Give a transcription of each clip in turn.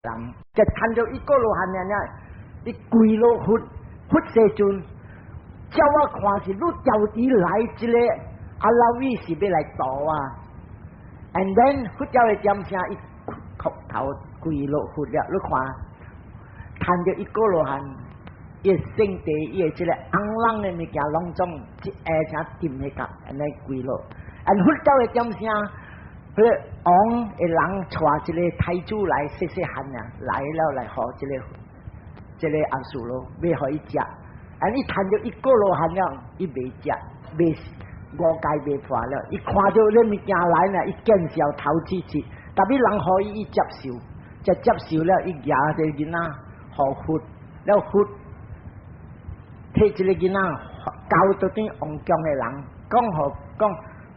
人，就趁著一個羅漢爾爾，伊跪落佛，佛世尊，照我看是你調佇來這个阿拉米是欲來度啊。And then 佛教的點聲，伊叩頭跪落佛了，你看，趁著一個羅漢，伊聖地，伊的這个紅人的物件攏總一下聲掂彼個，按呢跪落。And 佛教的點聲，彼个王的人帶一个太子來細細漢啊，來了來予這个阿素羅，欲予伊食。啊！伊趁著一個羅漢了，伊袂食，袂五戒袂破了。伊看著這物件來呢，伊見笑頭痴痴。特別人予伊，伊接受，就接受了，伊舉這個囡仔予佛，了佛提這个囡仔交到佇王宮的人，講予講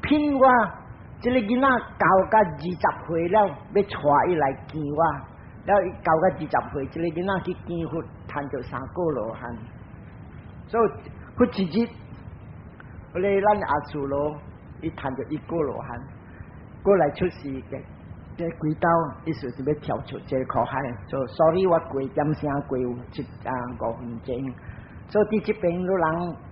聘我。這个囡仔到甲20歲了，欲帶伊來見我。了伊到甲二十歲，這个囡仔去見佛，趁著三果羅漢。所以佛一日，彼个咱阿素羅，伊趁著一果羅漢，過來出世的，這鬼道意思是欲跳出這个苦海。所以 sorry 我過點聲過有七啊5分鐘。所以佇這邊你人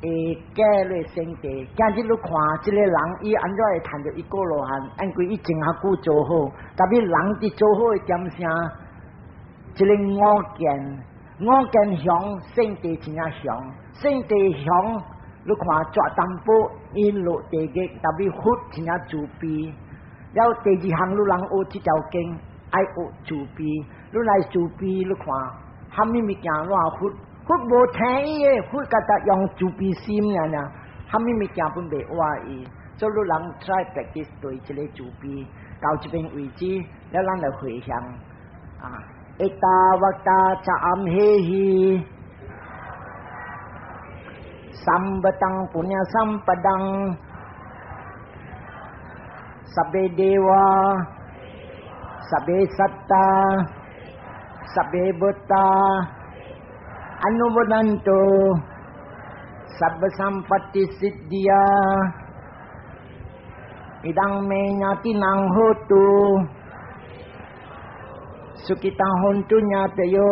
會假咧聖地，今日你看這个人，伊按怎會趁著一果羅漢？因為伊前較久做好，特別人佇做好的點聲，這个五見五見雄聖地真正雄，聖地雄，你看絕淡薄伊落地獄，特別佛真正慈悲。了第二項，你人學這條經愛學慈悲，你來慈悲，你看蝦米物件怎佛？佛無聽伊的，佛家己用慈悲心爾爾，蝦米物件本袂活伊。所以你人 try practice 對這个慈悲，到這邊為止，了咱來回向啊。Ettavata ca amhehi sambhatang punya sampadang sabbe deva sabbe satta sabbe bhuta anumodantu sabba sampatti siddhiya idam me ñātinam hotu sukhita hontu ñātayo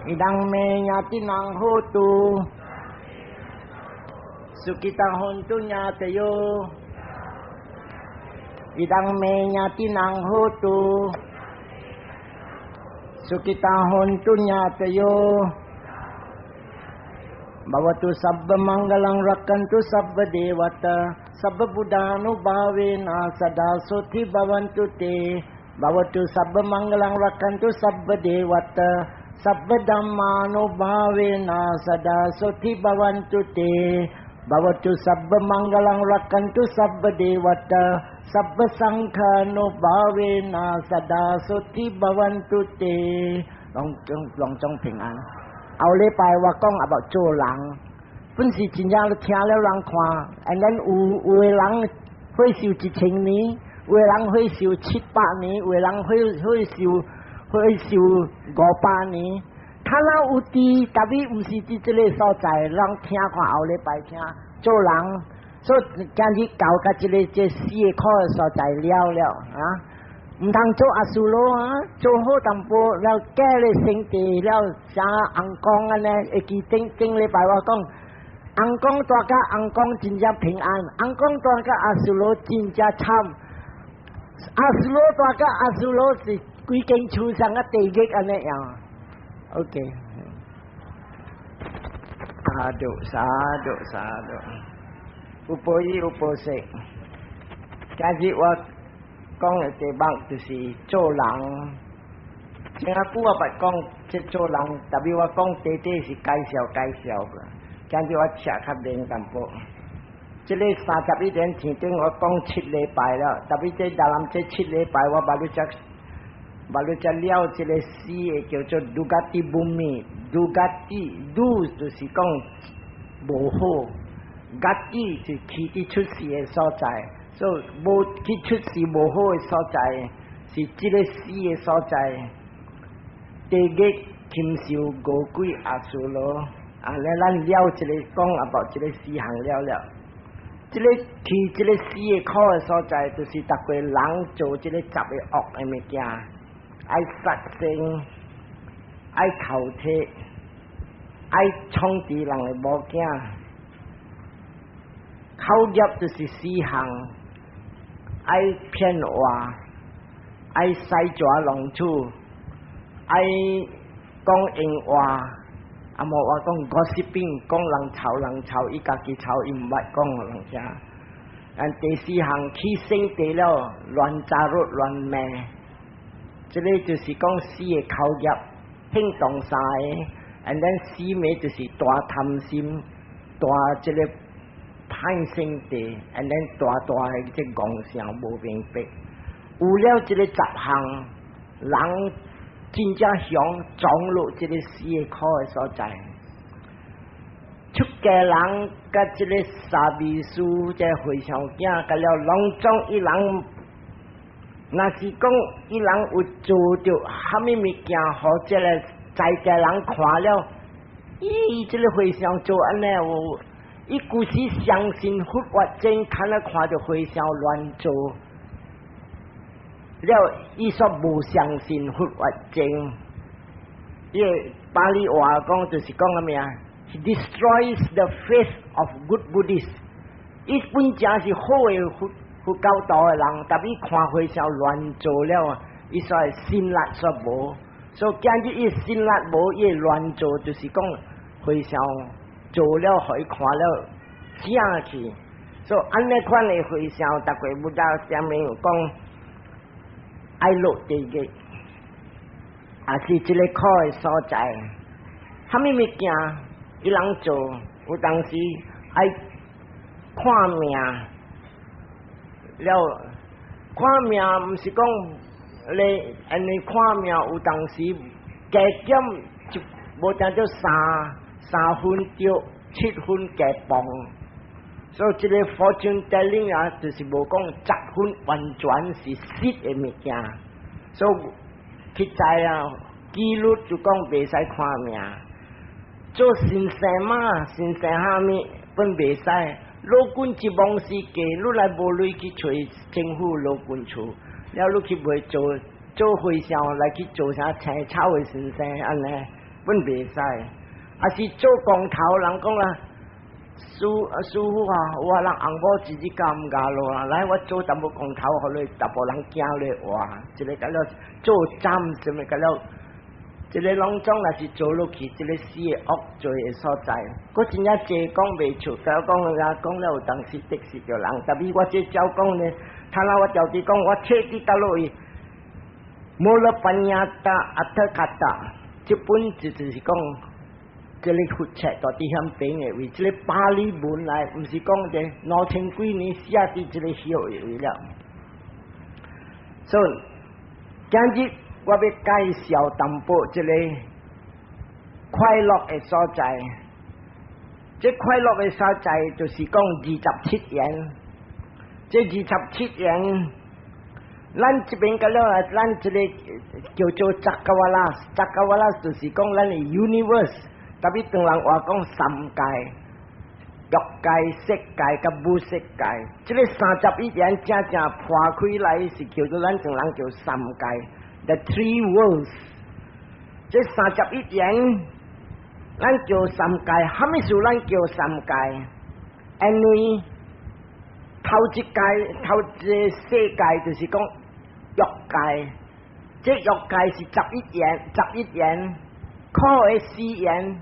idam me ñātinam hotu sukhita hontu ñātayo idam me ñātinam hotu sukhita hontu ñātayo bhavatu sabba mangalam rakkhantu sabba devata sabba buddhanubhavena sada sothi bhavantu te bhavatu sabba mangalam rakkhantu sabba devata sabba dhammanubhavena sada sothi bhavantu te bhavatu sabba mangalam rakkhantu sabba devata sabba sanghanubhavena sada sothi bhavantu te 攏總攏總平安。後禮拜我講啊，無做人，本是真正聽了人看，and then 有的人會壽1000年，有的人會壽700年，有的人會壽500年。他若有佇，特別毋是佇這个所在，人聽看後禮拜聽做人，所以今日到甲這个這四个苦的所在了了啊。毋通做阿素羅啊，做好淡薄了，假咧聖地了，像尪公按呢，會記頂頂禮拜我講，尪公蹛甲尪公真正平安，尪公蹛甲阿素羅真正慘，阿素羅蹛甲阿素羅是規間厝上啊地獄按呢樣。OK，sadhu sadhu sadhu，有報應有報識，今日我講的題目就是做人。前仔久我捌講，這做人，特別我講短短是介紹介紹個。今日我寫較明淡薄。這个31年天頂我講七禮拜了，特別這大南這七禮拜我捌你才捌你才了這个四个叫做 Dugati Bhumi，Dugati，Du 就是講無好，Gati 是去佇出世的所在。所以無去出世無好的所在，是這个死的所在。地獄、禽獸、餓鬼、阿素羅，啊！咧咱了一个講啊，無這个四項了了。這个去這个死的苦的所在，就是逐個人做這个十个惡的物件。愛殺生，愛偷竊，愛創治人的某囝。口業就是四項，愛騙話，愛使蛇弄鼠，愛講閒話，啊無話講 gossiping，講人吵人吵，伊家己吵，伊毋捌講予人聽。但第四項去聖地了，亂扎入亂罵，這個就是講四個口業，行動三個，and then 四暝就是大貪心，大這個歹性地，and then 大大的這戇想無明白。有了這個十項，人真正想撞入這個四個苦的所在。出家人佮這個沙彌師，這和尚囝，佮了攏總伊人，若是講伊人有做著蝦米物件，予這個在家人看了，咦，這個和尚做按呢有，伊舊時相信佛法真，看了看著和尚亂做，了伊煞無相信佛法真。伊個巴利話講就是講啥物啊？He destroys the faith of good Buddhists。伊本正是好的佛佛教徒的人，但伊看和尚亂做了，伊煞會信力煞無。所以今日伊信力無，伊亂做，就是講和尚做了，予伊看了正去。所以按呢款的和尚，逐個不知啥物講愛落地獄，也是這個苦的所在。蝦米物件伊人做，有當時愛看命，了看命毋是講你按呢看命，有當時加減就無定做三分著，七分加磅。所以這個 fortune telling 啊，就是無講十分完全是實的物件。所以去知啊，紀律就講袂使看命。做先生嘛，先生蝦米本袂使。老君一望是假，你來無鐳去揣政府老君厝，了你去袂做做和尚來去做啥青草的先生按呢，本袂使。啊是做光頭人講啦，師師傅啊，我人翁某一日敢毋咬落啊，來我做淡薄光頭，予你淡薄人驚咧，哇！這個甲了做針啥物甲了，這個攏總若是做落去，這個四個惡罪的所在。閣真正濟講袂出，甲我講啊講了有當時得失著人。特別我這照講呢，他那我條弟講，我徹底倒落去，摩羅般若達阿特卡達，這本就是講。這個佛冊佇遐邊的位，這個巴利文來，毋是講這兩千幾年寫佇這個葉的位了。所以今日我欲介紹淡薄這個快樂的所在。這快樂的所在就是講二十七緣。這二十七緣，咱這邊個了，咱這個叫做 cakkavāla，cakkavāla 就是講咱的 universe。特別唐人話講三界，欲界、色界佮無色界，這個三十一緣正正破開來是叫做咱唐人叫三界，the three worlds。這三十一緣，咱叫三界，蝦米事咱叫三界？因為頭一界、頭一個世界就是講欲界，這欲界是十一緣，十一緣，苦的四緣。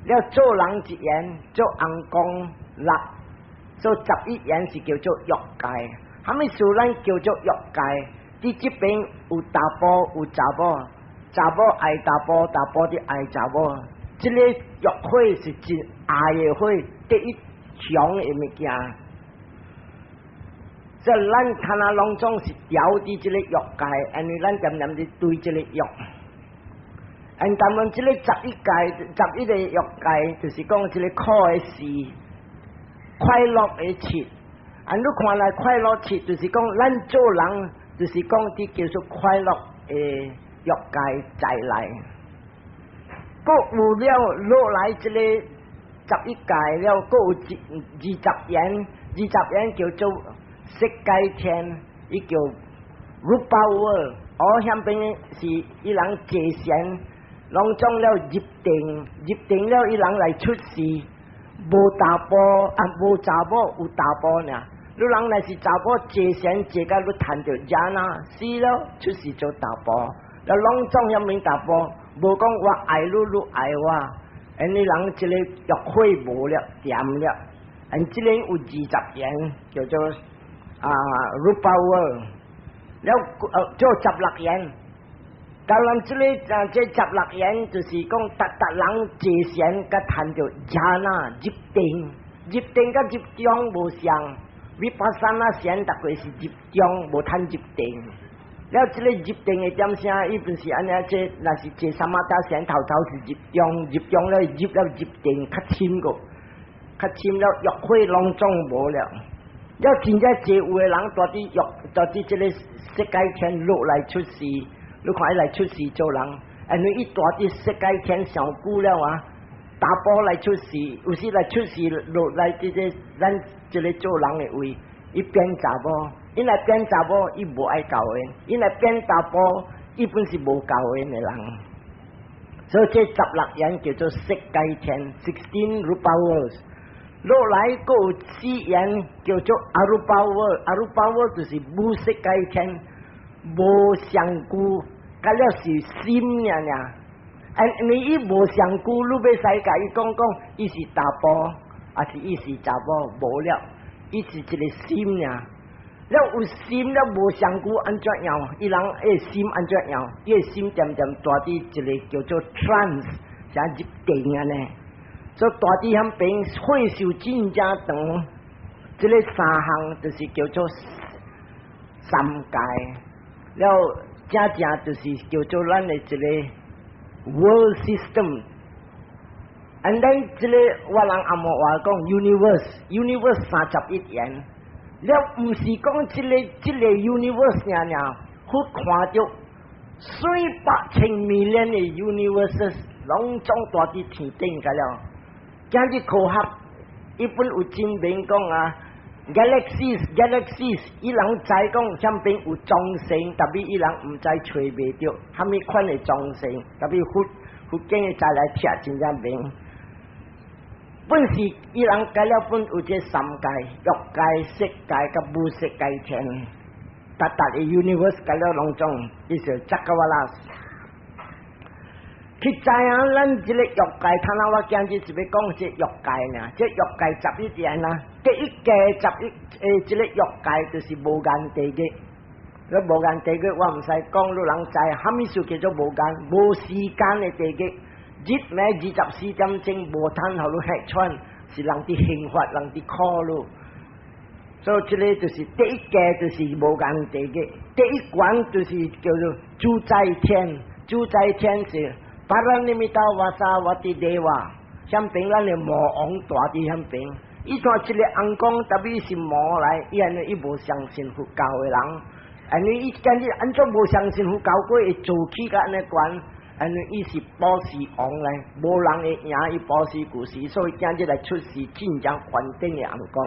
了做人一緣，做翁公六，做十一緣是叫做欲界。蝦米事咱叫做欲界？佇這邊有查埔有查某，查某愛查埔，查埔佇愛查某。這個欲火是真愛的火，第一強的物件。這咱看啊，攏總是調佇這個欲界，因為咱恬恬佇追這個欲。因咱們這個十一界，十一個欲界，就是講這個苦的四，快樂的七。啊，你看來快樂七，就是講咱做人，就是講佇叫做快樂的欲界在內。閣有了落來這個十一界了，閣有二十緣，二十緣叫做色界天，伊叫 Rupa World。我響邊是伊人坐禪，攏總了入定，入定了伊人來出世，無查埔啊，無查某有查埔爾。你人若是查某坐禪坐甲你趁著 jhana 死了出世做查埔，了攏總遐免查埔，無講我愛你，你愛我，因為人這個欲火無了，點了，因這個有20緣叫做啊 Rupa world，了做十六緣。當然，這個啊，這十六緣就是講，逐逐人坐禪佮趁著 jhana 入定，入定佮入中無相。Vipassana 禪逐個是入中，無趁入定。了，這個入定的點聲，伊本是按呢，這若是坐 samatha 禪頭頭是入中，入中了入了入定較深個，較深了欲火攏總無了。了真正濟有的人蹛佇欲，蹛佇這個色界天落來出世，你看伊來出世做人，因為伊蹛佇色界天上久了啊，查埔來出世，有時來出世落來這個咱這個做人的位，伊變查某，伊若變查某，伊無愛交緣；伊若變查埔，伊本是無交緣的人。所以這十六緣叫做色界天，16 rupa worlds。落來閣有四緣叫做 arupa world，arupa world 就是無色界天，無相具，佮了是心爾爾。因為伊無相具，你欲使共伊講講，伊是查埔，還是伊是查某？無了，伊是一個心爾。了有心了無相具按怎樣？伊人的心按怎樣？伊的心漸漸蹛佇一個叫做 trance，像入定按呢。所以蹛佇彼邊歲壽真正長，這個三項就是叫做三界，了正正就是叫做咱的一個 world system。And then 這個我人紅毛話講 universe，universe 31緣，了毋是講這個 universe 爾爾，佛看著四百千 million 的 universe，攏總蹛佇天頂個了。今日科學伊本有證明講啊，galaxies，galaxies，伊人知講啥邊有眾生，但是伊人毋知揣袂著，蝦米款的眾生，但是佛佛經的再來聽真正明。本是伊人改了本有這三界：欲界、色界佮無色界天，逐逐的 universe 改了攏總，伊是 cakravālas。去知影咱這個欲界，頭先我今日是欲講這欲界呢，這欲界十一緣啊，第一界十一這個欲界就是無間地獄。你無間地獄我毋使講，你人知，蝦米事叫做無間？無時間的地獄，日暝24點鐘無通予你歇喘，是人佇刑罰，人佇苦你。所以這個就是第一界，就是無間地獄。第一關就是叫做自在天，自在天是 Paranimmitavasavatti deva，響邊咱的魔王蹛佇響邊，伊看這個尪公特別是魔來，伊按呢伊無相信佛教的人，因為伊今日按怎無相信佛教，閣會做起甲按呢懸，因為伊是波斯王來，無人會贏伊波斯故事，所以今日來出世真正完整的尪公。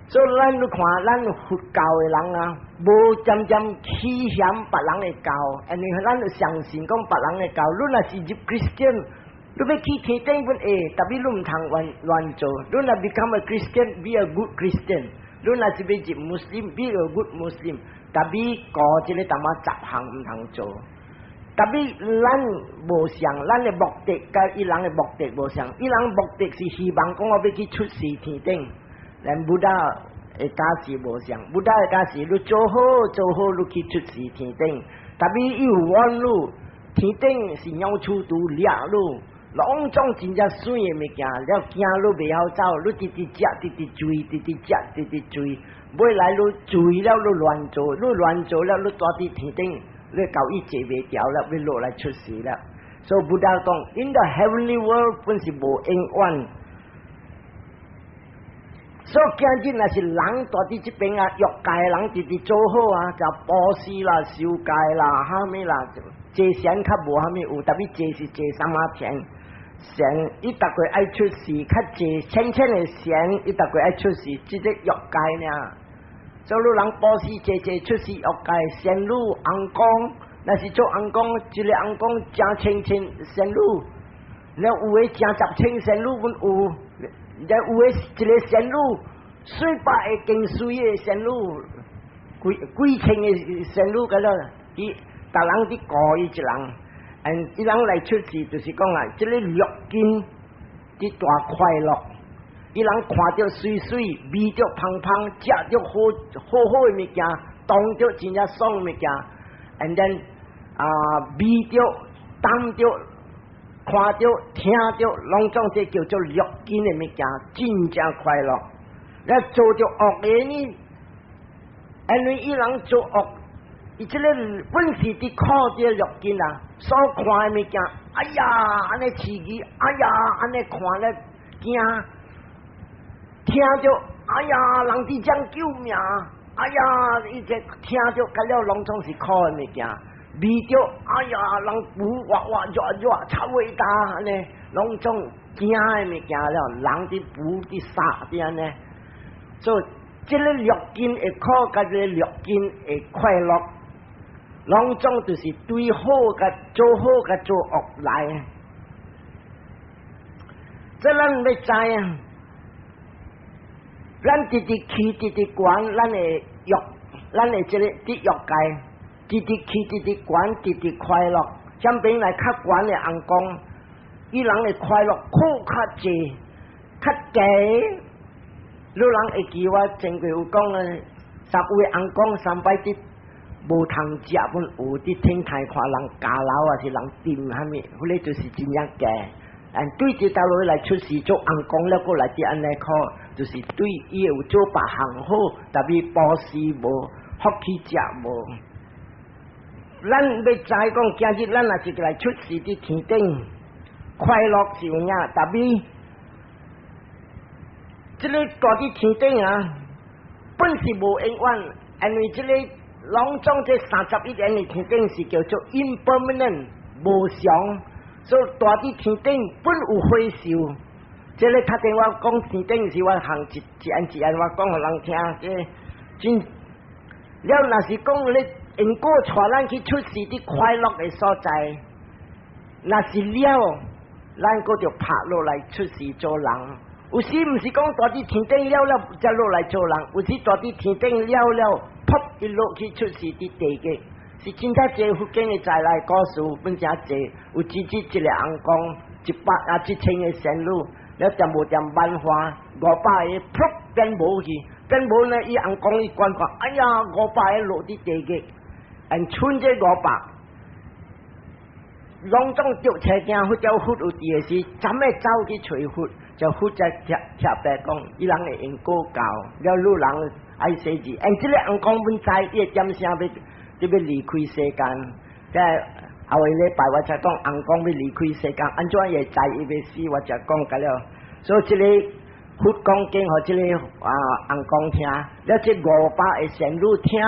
所以咱你看，咱佛教的人啊，無漸漸欺嫌別人的教，因為咱就相信講別人的教。你若是入 Christian，你欲去天頂本會，但是你毋通亂亂做。你若 become a Christian，be a good Christian。你若是欲入 Muslim，be a good Muslim。但是顧這個淡仔雜項毋通做。但是咱無相，咱的目的佮伊人的目的無相。伊人目的是希望講我欲去出世天頂。咱 Buddha 的教示無相，Buddha 的教示你做好做好，你去出世天頂。但是伊有冤你，天頂是鳥鼠毒掠你，攏總真正媠的物件，了驚你袂曉走，你直直食，直直醉，直直食，直直醉。尾來你醉了，你亂做，你亂做了，你蹛佇天頂，你共伊坐袂牢了，欲落來出世了。所以 Buddha 講，in the heavenly world 本是無永遠。所以今日若是人蹛佇這邊啊，欲界人直直做好啊，就布施啦、受戒啦、蝦米啦，坐禪較無蝦米有，但是坐是坐啥物禪？禪伊逐個愛出世，較濟淺淺的禪，伊逐個愛出世，這個欲界呢。所以人布施濟濟出世欲界仙女尪公，若是做尪公，一个尪公誠千千仙女，了有的誠十千仙女阮有，了有的一个仙女四百个更媠的仙女，幾幾千个仙女個了，伊逐人佇顧伊一人，嗯，伊人來出世就是講啊，這个六根佇大快樂。伊人看著媠媠，聞著芳芳，食著好好好的物件，當著真正爽的物件，and then 啊，聞著、當著、看著、聽著，攏總這叫做六根的物件，真正快樂。咧做著惡的呢，因為伊人做惡，伊這个本是佇靠這六根啊，所看的物件，哎呀，按呢刺激，哎呀，按呢看咧驚。聽著，哎呀，人佇講救命，哎呀，伊這聽著，甲了攏總是苦的物件，聞著，哎呀，人糊活活熱熱臭味道按呢，攏總驚的物件了，人佇捕佇殺佇按呢，所以這个六根會苦，佮這个六根會快樂，攏總就是對好佮做好佮做惡來。這咱欲知啊。咱直直起，直直懸，咱的欲，咱的這个佇欲界，直直起，直直懸，直直快樂。相比來較懸的尪公，伊人的快樂苦較濟，較低。你人會記我前過有講的，十位尪公三擺佇無通食，本有佇天台看人駕樓啊，是人掂啥物，彼个就是真正低。但對這道路來出世做尪公了，閣來佇按呢苦，就是對伊有做別項好，特別布施無，福氣食無。咱欲知講，今日咱若是來出世佇天頂，快樂是有影，特別這个蹛佇天頂啊，本是無永遠，因為這个攏總這31緣的天頂是叫做 impermanent 無常。所以蹛佇天頂本有火燒，這个較頂我講天頂時，我行一一按一按我講予人聽，這真了。若是講你因果帶咱去出世佇快樂的所在，若是了，咱閣就拍落來出世做人。有時毋是講蹛佇天頂了了才落來做人，有時蹛佇天頂了了，噗一落去出世佇地獄。是真正濟佛經的在內故事，本誠濟，有只只一个尪公，一百啊一千个仙女，了恬無恬萬花，五百个噗變無去，變無呢？伊尪公伊觀看，哎呀，五百个落佇地獄，𪜶剩這五百，攏總著車驚，佛叫佛有佇的時，怎會走去揣佛？就佛才特特別講，伊人的因果到，了女人愛洗字，𪜶這个尪公阮知，伊會點聲欲。就欲離開世間，即後個禮拜我才講尪公欲離開世間，按怎會知伊欲死？我才講甲了。所以這個佛講經予這个啊尪公聽，了這五百个仙女聽，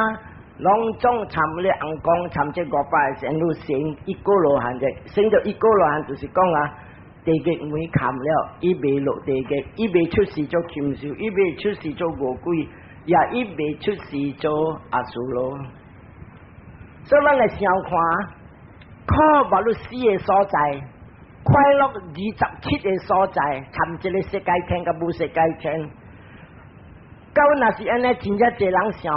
攏總參咧尪公參這五百个仙女成一果羅漢者，成著一果羅漢就是講啊，地獄門冚了，伊袂落地獄，伊袂出世做禽獸，伊袂出世做餓鬼，也伊袂出世做阿修羅。所以咱來想看，苦無你死的所在，快樂27個所在，參一个色界天佮無色界天。到若是按呢，真正濟人想，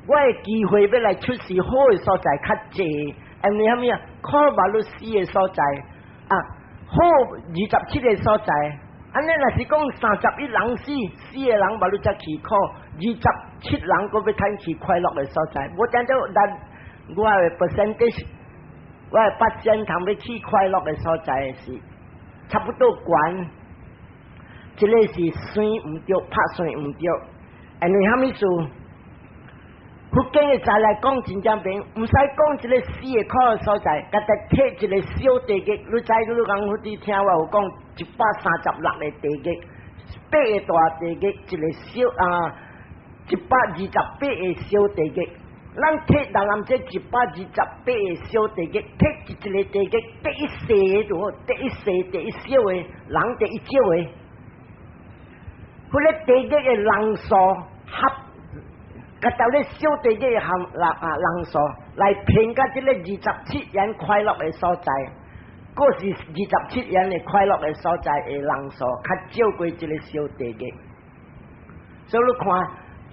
我的機會欲來出世好的所在較濟，因為啥物啊？苦無你死的所在啊，好二十七個所在。按呢若是講31人死，四个人無你才去苦，二十七人閣欲趁去快樂的所在。我講到咱我的 percentage，我的八仙通欲去快樂的所在是差不多懸。這个是算毋著，拍算毋著，因為啥物事？佛經的再來講真正明，毋使講這个死的苦的所在，家己提一個小地獄，你知你講好啲聽我有講136個地獄，八個大地獄，一個小啊，128個小地獄。咱提人人這一百二十八個小地獄，提一個地獄，第一細就好，第一細第一小的，人第一少的，彼個地獄的人數。合，佮到咧小地獄含人啊人數來拼佮這个二十七緣快樂的所在，閣是二十七緣的快樂的所在的人數，較少過這个小地獄。所以你看，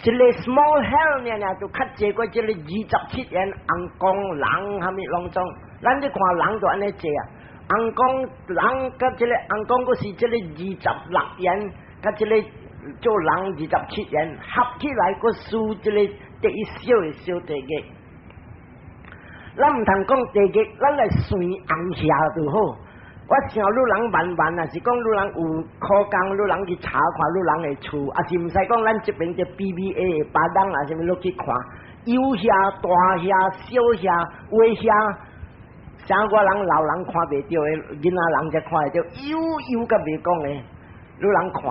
一个 small hell 爾爾就較濟過這个二十七緣尪公人蝦米攏總，咱你看人就按呢濟啊，尪公人佮這个尪公閣是這个二十六緣，佮這个做人二十七緣合起來，閣輸這個第一小的小地獄。咱毋通講地獄，咱來算紅霞就好。我想汝人慢慢啊，是講汝人有苦工，汝人去查看汝人的厝，抑是毋使講咱這邊的 PBA 巴當啊，啥物汝去看，幼霞、大霞、小霞、微霞，啥我人老人看袂著的，囡仔人才看會著，幼幼甲袂講的，汝人看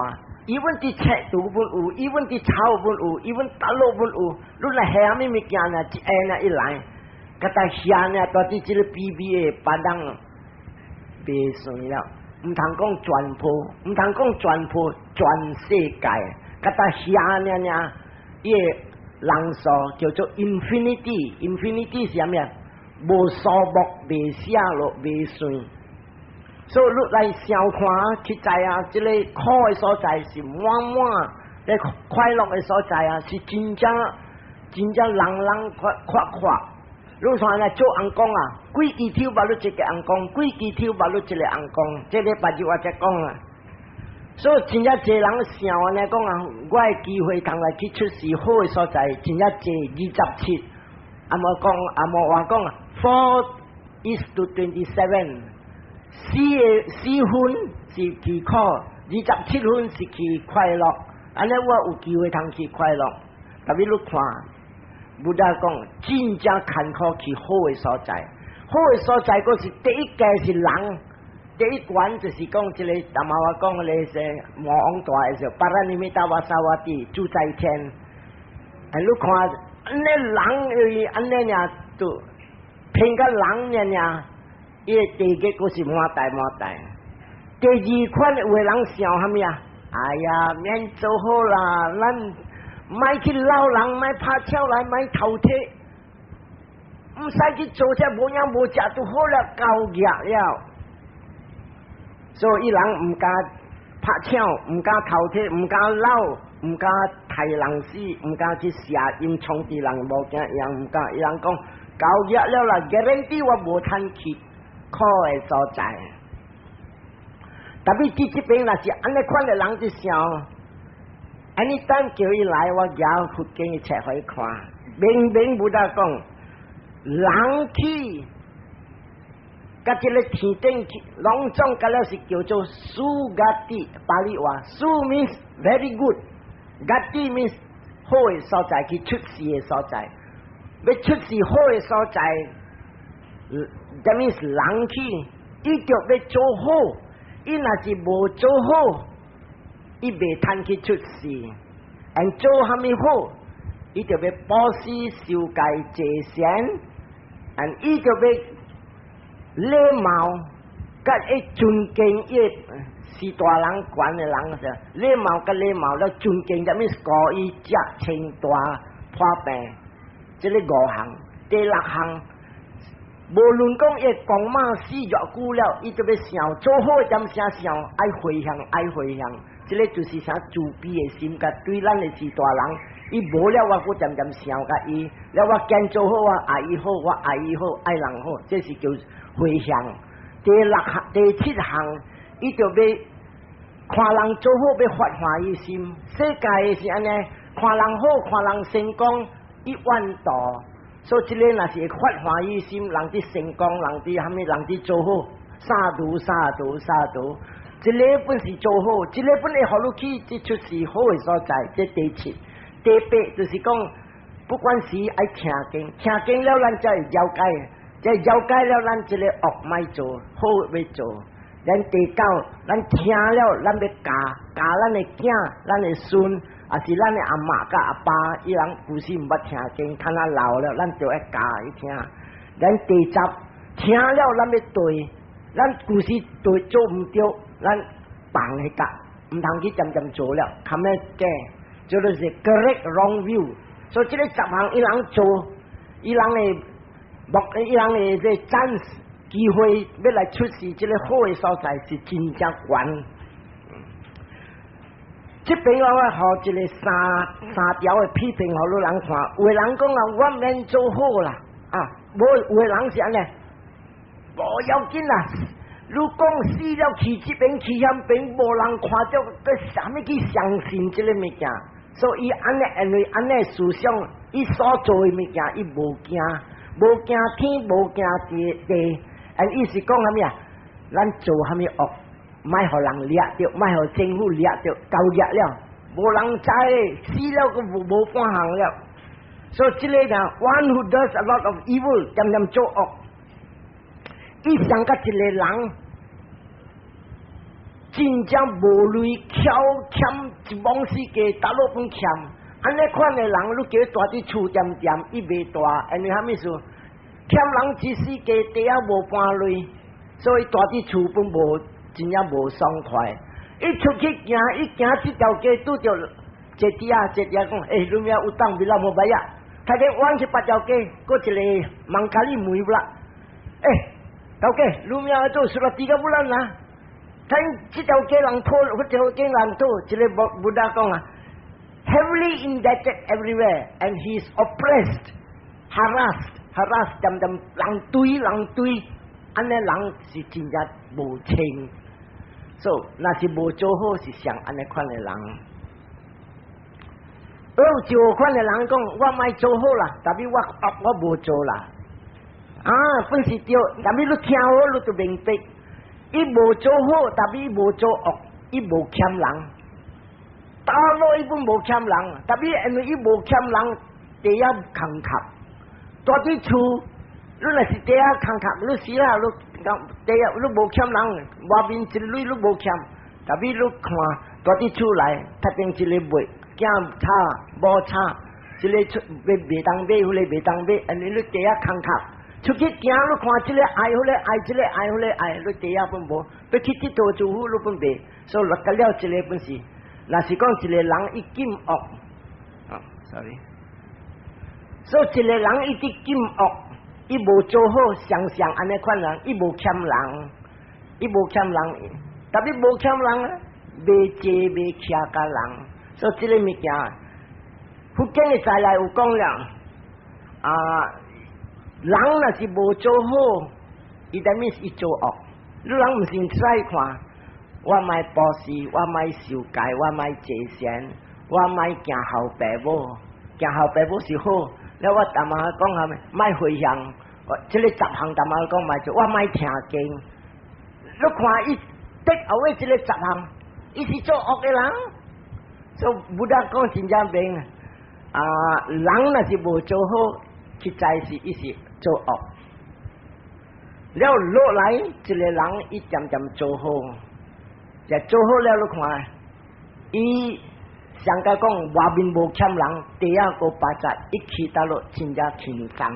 ，even 佇冊圖本有，even 佇草本有，even 大陸本有，汝若下啥物物件呢？一下呢一來，佮他下呢，到佇這个 PBA 巴當。袂算了，毋通講全部，毋通講全部，全世界，佮他遐爾爾，伊个人數叫做 infinity，infinity 是啥物啊？無數目，袂寫落，袂算。所以汝來想看，實在啊，這个苦的所在是滿滿，咧快樂的所在啊，是真正真正人人缺缺乏。汝看咧做尪公啊，幾支抽捌汝一个尪公，幾支抽捌汝一个尪公，這個別日我才講啊。所以真正濟人想按呢講啊，我的機會通來去出世好的所在，真正濟二十七。阿無講阿無話講啊，4 is to 27，四个四分是去苦，二十七分是去快樂。按呢我有機會通去快樂，特別汝看。Buddha 講真正艱苦去好的所在，好的所在，閣是第一個是人，第一關就是講這個，頭仔我講的是魔王大的時候，Paranimmitavasavatti 自在天。啊，你看，按呢人按呢爾都騙個人爾爾，伊个地獄閣是滿大滿大。第二款有的人想蝦米啊？哎呀，免做好啦，咱。莫去摎人，莫拍搶來，莫偷提，毋使去做這無影無食就好了，夠額了。所以伊人毋敢拍搶，毋敢偷提，毋敢摎，毋敢刣人死，毋敢去射陰創治人無驚，伊人毋敢，伊人講夠額了啦，guarantee 我無通去苦的所在。特別佇這邊若是按呢款的人就想。按呢等叫伊來，我舉佛經的冊予伊看，明明 Buddha 講，人去，佮這个天頂去，攏總佮了是叫做 sugati，巴利話，su means very good，gati means 好的所在，去出世的所在，欲出世好的所在，that means 人去，伊就欲做好，伊若是無做好，伊袂通去出世，and 做蝦米好，伊就欲布施受戒濟善，and 伊就欲禮貌，佮會尊敬伊是大人懸的人是禮貌佮禮貌了尊敬，啥物是高伊食穿大破病，這个五項，第六項，無論講伊講馬死偌久了，伊就欲想做好一點聲想，愛回向愛回向。這个就是啥慈悲的心，佮對咱的是大人，伊無了我閣漸漸想佮伊，了我見做好我愛伊好，我愛伊好，愛人好，這是叫回向。第六項、第七項，伊就欲看人做好，欲發歡喜心。世界的是按呢，看人好，看人成功，伊怨妒。所以這个若是會發歡喜心，人佇成功，人佇蝦米，人佇做好，sadhu sadhu sadhu。這个本是做好，這個本會予你去，這出世好的所在。這第七、第八就是講，不管是愛聽經，聽經了，咱才會了解，這了解了，咱這个惡莫做，好欲做。咱第九，咱聽了，咱欲教教咱的囝、咱的孫，抑是咱的阿嬤佮阿爸，伊人舊時毋捌聽經，較若老了，咱就愛教伊聽。咱第十聽了，咱欲對，咱舊時對做毋對。咱放彼個，毋通去漸漸做了，較欲改。就是 correct wrong view。所以這个十項伊人做，伊人的目，伊人的這 chance 機會欲來出世，這个好的所在是真正懸。這邊我予一个三三條的批評，予汝人看。有的人講啊，我免做好啦，啊，無有的人是按呢，無要緊啦。你講死了去這邊去遐邊，無人看著，閣啥物去相信這个物件？所以按呢，因為按呢思想，伊所做的物件，伊無驚，無驚天，無驚地地，按伊是講啥物啊？咱做啥物惡？莫予人掠著，莫予政府掠著，夠掠了，無人知，死了閣無無半項了。所以這个人，one who does a lot of evil，恬恬做惡，伊像佮一个人，真正無鐳巧欠一網世界，逐落攏欠。按呢款的人，你叫伊蹛佇厝恬恬，伊袂蹛，因為啥物事？欠人一世界，地仔無半鐳，所以蹛佇厝攏無。真正無爽快，伊出去行，伊行這條街拄著坐佇啊，坐佇啊講，欸，你咩 hutang bila mau bayar？他咧彎去別條街，閣一个 mangkali 問啦，欸，頭家，你咩做 sudah tiga bulan 啦？睇這條街人討，彼條街人討，這个 Buddha 講啊，heavily indebted everywhere and he is oppressed, harassed, harassed，恬恬人追人追，按呢人是真正無清。所以若是無做好，是像按呢款的人。有一款的人講，我莫做好啦，但是我惡我無做啦。啊，本是對，但是你聽好，你就明白。伊無做好，但是伊無做惡，伊無欠人。打落伊本無欠人，但是因為伊無欠人，地仔空殼。蹛佇厝，你若是地仔空殼，你死啦！你講地仔你無欠人，外面一鐳你無欠，但是你看蹛佇厝內，特定一个賣，囝吵，某吵，這个出欲袂當買，彼个袂當買，因為你地仔空殼。出去行，你看這个愛，彼个愛，這个愛，彼个愛，你地仔攏無，欲去𨑨迌做好，你攏袂，所以落得了這个本是，若是講一个人伊禁惡，啊，sorry，所以一个人伊佇禁惡，伊無做好，常常按呢款人，伊無欠人，伊無欠人，但是無欠人，袂坐袂徛共人，所以這个物件，佛經的再來有講了，啊。人若是無做好，伊等於是伊做惡。你人毋是使看，我莫布施，我莫受戒，我莫坐禪，我莫行孝爸母，行孝爸母是好。了我淡仔講啥物？莫回向，這个十項淡仔講莫做，我莫聽經。你看伊得後尾這个十項，伊是做惡的人。所以 Buddha 講真正明啊，人若是無做好，實在是伊是做惡，了落來一个人伊漸漸做好，就做好了，你看，伊上家講外面無欠人，地仔閣八節一去到落真正輕鬆。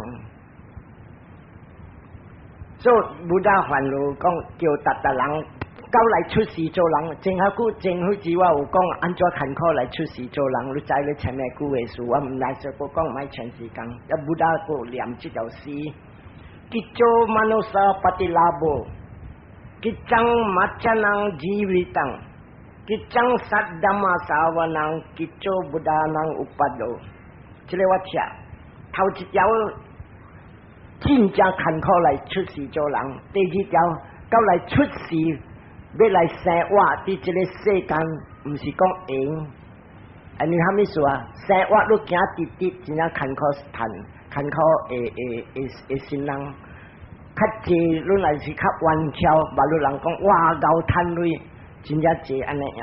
所以 Buddha 煩惱講叫逐逐人到來出世做人，前較久前幾次我有講按怎艱苦來出世做人，你知你前面句話事，我毋來說閣講，莫長時間。啊，Buddha 閣念這條詩：kicco manussa patilabho，kiccaṃ macchanaṃ jīvitaṃ，kiccaṃ saddhammasavanaṃ，kicco buddhānaṃ uppado。這个我聽頭一條真正艱苦來出世做人，第二條到來出世欲來生活佇這个世間，毋是講閒。因為啥物事啊？生活你行直直，真正艱苦趁，艱苦會會會會身人。較濟你若是較頑強，嘛有人講哇𠢕趁鐳，真正濟按呢樣。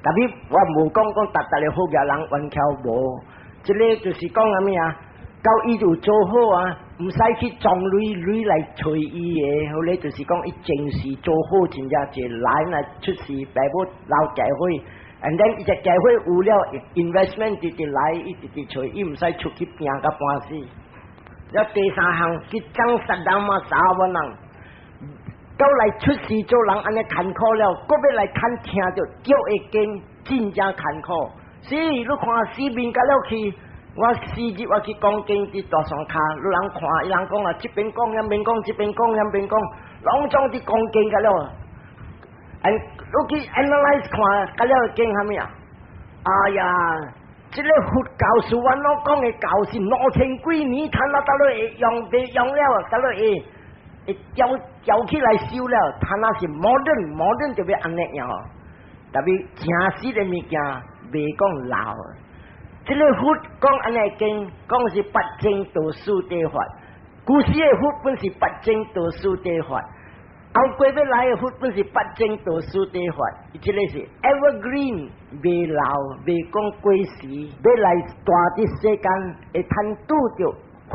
但是我無講講逐逐个好額人頑強無，這个就是講啥物啊？到伊就做好啊，毋使去裝鐳鐳來揣伊的，後來就是講伊前世做好真正濟來來出世，爸母留家伙，and then 伊只家伙有了 investment 直直來，伊直直揣，伊毋使出去拼甲半死。了第三項，kiccaṃ saddhammasavanaṃ，到來出世做人按呢艱苦了，閣欲來趁聽著叫的經，真正艱苦。是，你看死面甲了去，我四日我去講經佇大山跤，你人看，伊人講啊，這邊講，那邊講，這邊講，那邊講，攏總佇講經甲了。And 你去 analyze 看，甲了經啥物啊？哎呀，這个佛教是阮老講的教是2000幾年，趁啊到落會用袂用了，到落會會調調起來修了，趁啊是 modern，modern 就欲按呢樣。特別誠實的物件，袂講老。這个佛講按呢經，講是八正道四諦法。古時的佛本是八正道四諦法，後過欲來的佛本是八正道四諦法。這个是 evergreen，袂老，袂講過時，欲來蹛佇世間會通拄著佛，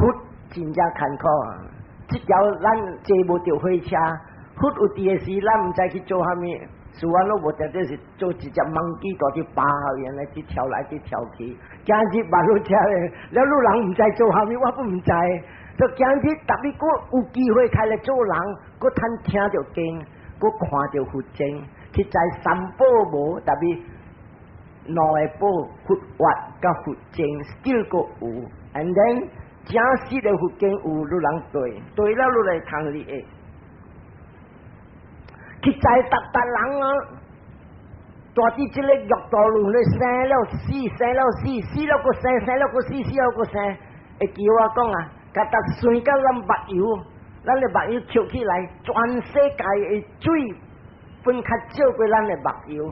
真正艱苦。這條咱坐無著火車，佛有佇的時，咱毋知去做啥物。事阮攏無定定是做一隻 monkey 蹛佇巴後面來去跳來去跳去。今日馬路車咧，了路人毋知做啥物，我閣毋知。就今日特別閣有機會開來做人，閣通聽著經，閣看著佛經，去知三寶無，特別兩个寶佛法佮佛經，still 閣有。And then 真實的佛經有，你人對，對了你來通利益。去知逐逐人啊，蹛佇這个欲道輪咧生了死，生了死，死了閣生，生了閣死，死了閣生。會記我講啊，共逐算甲咱目油，咱的目油抽起來，全世界的水分較少過咱的目油。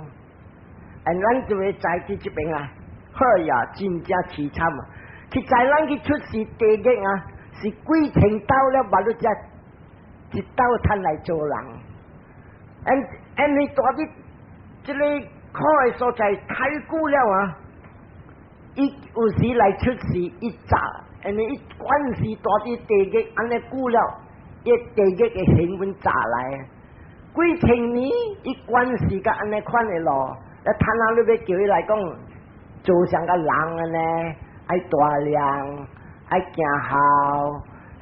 And 咱就會知佇這邊啊，好呀，真正凄慘啊！去知咱去出世地獄啊，是幾千道了，目你才一道趁來做人。And 因為蹛佇這个苦的所在太久了啊！伊有時來出世伊早，因為伊慣時蹛佇地獄按呢久了，伊地獄的刑本早來。幾千年伊慣時甲按呢款的路，啊，趁啊你欲叫伊來講，做像個人按呢，愛大量，愛行孝，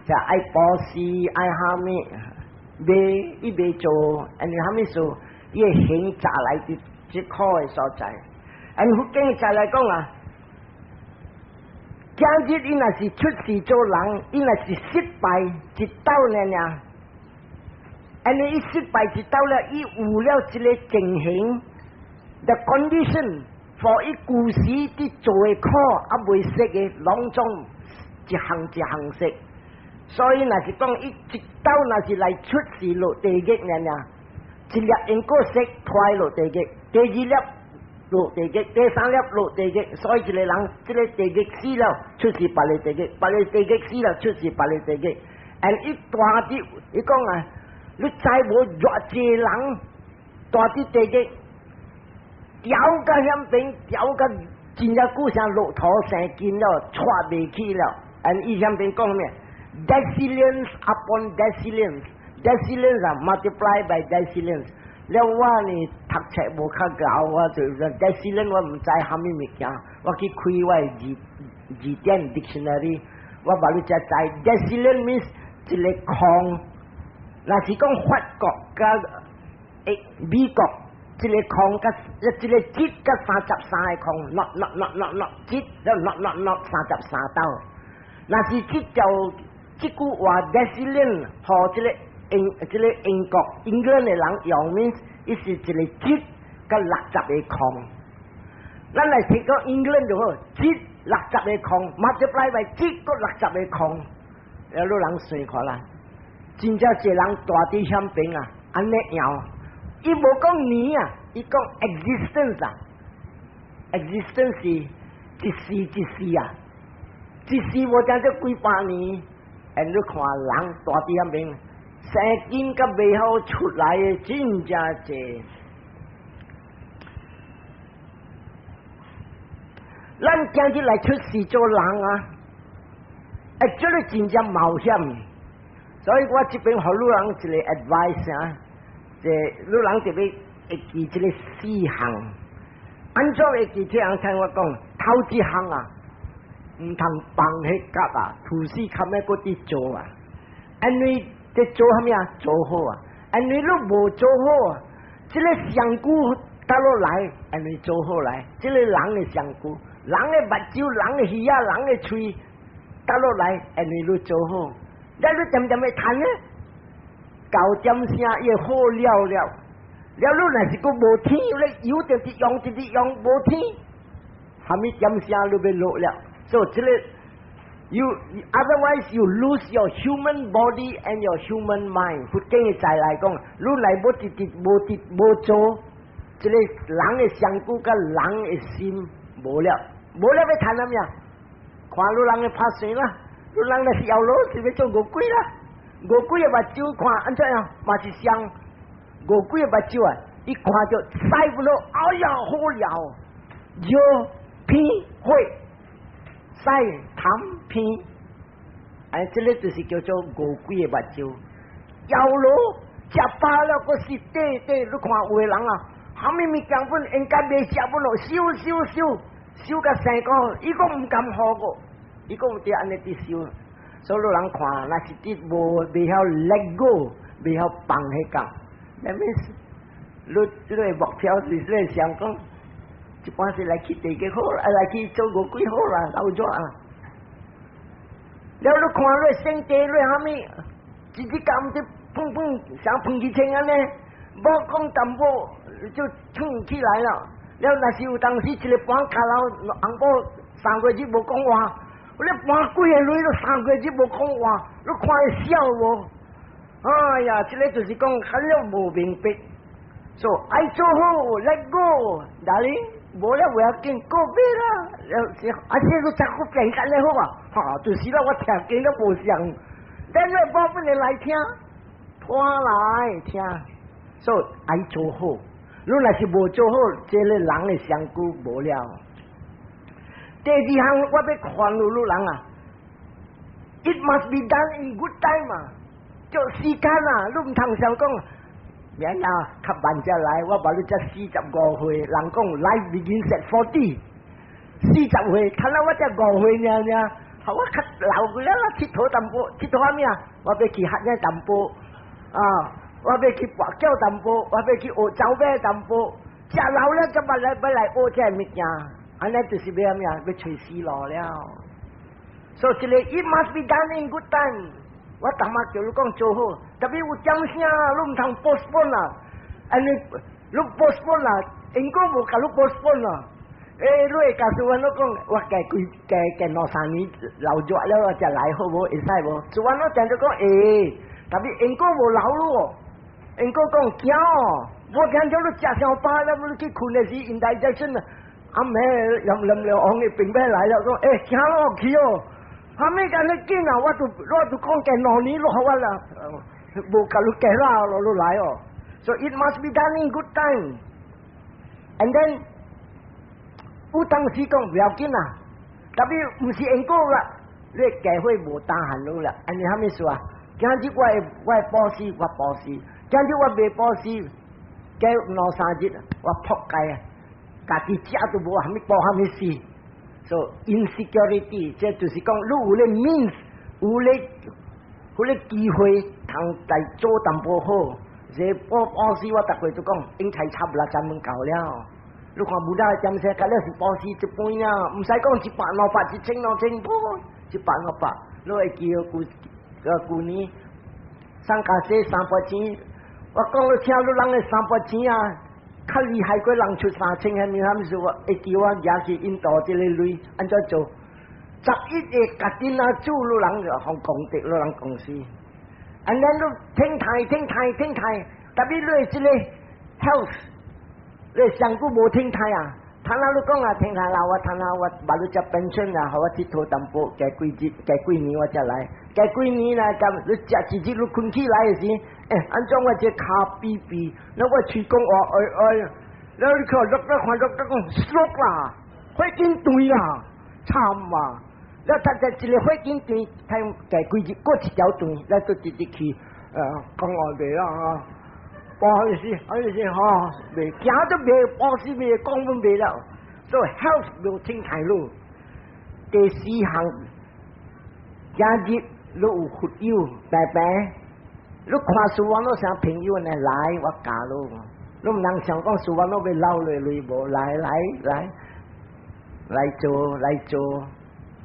就愛布施，愛蝦米，袂伊袂做，因為蝦米事？伊會刑責來佇這苦的所在。按佛經再來講啊，今日伊若是出世做人，伊若是失敗一道爾爾，因為伊失敗一道了，伊有了這个情形，the condition for 伊舊時佇做的苦猶未釋的，攏總一項一項釋。所以若是講伊一道若是來出世落地獄爾爾，一粒因果釋拖落地獄，第二粒落地獄，第三粒落地獄，所以一個人這个地獄死了，出世別个地獄，別个地獄死了，出世別个地獄。And 伊蹛佇，伊講啊，你知無偌濟人蹛佇地獄，吊甲險邊，吊甲真正久像駱駝生筋了，掣袂起了。And 伊險邊講咩？Decillions upon decillions，decillions 啊，multiply by decillions。了我呢讀冊無較𠢕，我就 decillion 我毋知蝦米物件，我去開我的字字典 dictionary，我無你才知 decillion means 一个空。若是講法國佮美國，一个空佮一个一佮33個空，nought nought nought nought nought 一，了 nought nought nought 33道。若是這條這句話 decillion，予這个英國英國的人用 means，伊是一个一佮60個空。咱來提講英國就好，一六十個空，multiply by 一閣六十個空，了你人算看啦。真正一個人蹛佇險邊啊，按呢搖，伊無講年啊，伊講 existence 啊，existence 是一世一世啊，一世無聽做幾百年，and 你看人蹛佇遐邊，生筋甲袂好出來的真正濟。咱今日來出世做人啊，欸，這个真正冒險。所以我這邊予汝人一个 advice 啊，這汝人特別會記這个四項，按怎會記？這樣聽我講，頭一項啊，毋通放彼角啊，吐司較欲閣佇做啊，因為佇做啥物啊？做好啊，因為你無做好啊，這个上久倒落來，按呢做好來，這個人的身軀，人的目睭，人的耳仔，人的喙，倒落來，按呢你做好，了你恬恬會趁呢？九點聲伊好了了，了你若是閣無天，你油就直用，直直用無天，蝦米點聲你欲落了，所以這個 you otherwise you lose your human body and your human mind。佛經的在來講，你來無直直無直無做，這個人的身軀佮人的心無了，無了欲趁啥物啊？看你人的拍算啦，你人若是搖羅是欲做餓鬼啦，餓鬼的目睭看按怎樣？嘛是像餓鬼的目睭啊！伊看著屎不落，哎呀好了，尿屁血屎痰屁，哎，這個就是叫做餓鬼的目睭。搖羅食飽了，閣是短短，你看有的人啊，蝦米物件本應該袂食本咯，燒燒燒燒甲生個，伊閣毋甘好個，伊閣佇按呢佇燒，所以人看，若是佇無袂曉 let go，袂曉放彼個，那 means 你這個目標是你想講，一般是來去地獄好，啊來去做餓鬼好啦，老咗啊。了你看你身體你蝦米，一日咁啲砰砰像噴氣槍按呢，無講淡薄就衝起來了。了若是有當時一個半跤頭紅布3個月無講話，你搬幾个鐳都3個月無講話，你看會痟無？哎呀，這個就是講較了無明白。所以愛做好，let go，darling，無了無要緊，過尾啦。了是，啊，這個真好變安呢好啊，哈，就是啦，我聽見都無像，咱個寶本來聽，拖來聽，所以愛做好。你若是無做好，這個人的身軀無了。第二項，我欲勸你汝人啊，It must be done in good time 啊，就時間啊，你毋通想講，免啊，較慢才來，我無你才45歲，人講 life begins at 40，40歲，睇下我才五歲爾爾，我較老過了啦，𨑨迌淡薄，𨑨迌啥物啊？我欲去學呢淡薄，啊，我欲去跋筊淡薄，我欲去學走馬淡薄，食老了才捌來欲來學這物件，按呢就是欲啥物啊？欲揣死路了。所以這個 it must be done in good time。我逐擺叫你講做好，特別有點聲，你毋通 postpone 啦。按呢你 postpone 啦，因果無共你 postpone 啦。欸，你會告訴我，你講我加幾加加兩三年老熱了，我才來好無？會使無？做完我定就講會，特別因果無留咯。因果講驚哦，無聽著你食傷飽了，你去睏的時，indigestion 啊，暗暝淋淋了王的病欲來了，講欸，驚咯去哦。蝦米咁你緊啊？我都講加2年落我啦，無共你加啦，落落來哦。So it must be done in good time. And then 有當時講不要緊啊，特別毋是因果啦，你機會無當限路啦。按呢蝦米事啊？今日我會布施，我布施；今日我袂布施，過兩三日我撲街啊！家己食都無，蝦米布蝦米施。So insecurity，這就是講你有咧 means，有咧有咧機會通來做淡薄好。這布布施我逐過都講，應該差六十蚊夠了。你看無啦，點說，甲了是布施一半啊，毋使講一百、兩百、一千、兩千，不，一百、兩百，你會記舊個舊年送家說三百錢，我講你聽你人的三百錢啊，較厲害過人出3000，蝦米蝦米事？我會記我舉去印度這個鐳按怎做？11個家己啊煮，你人就互功德，你人公司。按呢你停態停態停態，特別你這個 health，你身軀無停態啊！頭仔你講啊，停態啦，我頭仔我捌你食 pension 啊，予我𨑨迌淡薄，加幾日，加幾年我才來，加幾年啦，咁你食一日你睏起來的時，欸，按怎我這跤痹痹，那我喙講話哎哎，然後你看落落看落落講 stroke 啦，血管斷啦，慘啊！你睇一個血管斷，睇加幾日過一條斷，咱都直直去，講話袂啊。不好意思，不好意思，吼，袂行都袂，保死袂，講都袂了。所以 health 無停態路。第四項，今日你有佛友白白，你看書我攏啥朋友呢？來，我教你。你毋通想講輸完攏欲留落鐳無，來來來來做來做